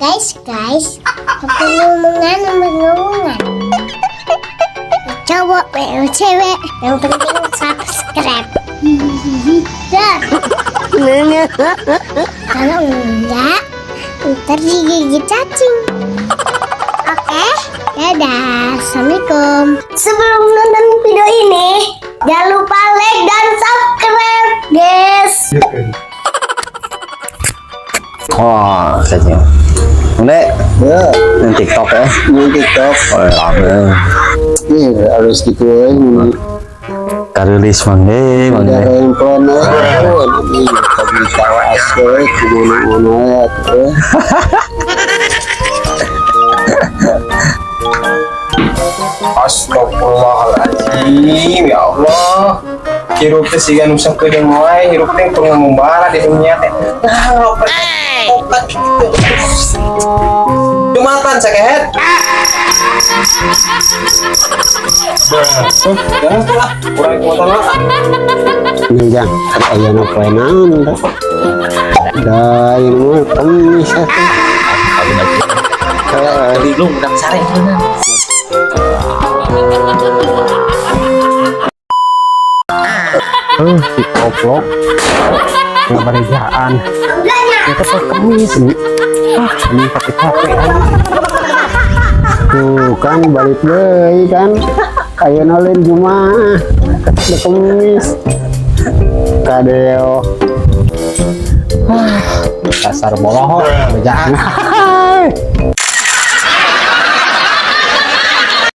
Guys, guys, pengumuman pengumuman. Cowok, cewek, yang penting subscribe. Dah. Kalau enggak, ntar digigit cacing. Oke, dadah. Assalamualaikum. Sebelum nonton video ini, jangan lupa like dan subscribe, guys. Wah, saja. Nek, Ya, yang TikTok ya. Yang TikTok. Oh, rame. Ih, harus gitu we. Karilis mang deh, mang Ada deh. Handphone we. Oh, ini tapi tawas we, kumaha we atuh we. Astagfirullahaladzim, ya Allah. Hirup teh siga nu sakedeung wae, hirup teh kudu ngumbara di dunia teh. Nah, ngoprek opat gitu. Jumatan sakehet. Jangan lah, kurang jumatan lah. Ini jang, ada aya poe naon teh? Da ieu mah Kemis atuh. Heeh. Beli lu udang sare. Si koplok. Ngabarejaan. Kita teh Kemis. Ah, ini capek-capek. Tuh kan balik deui kan. Ayeuna lain Jumaah. Da Kemis. Kadeo. Dasar bolohok, bejaan.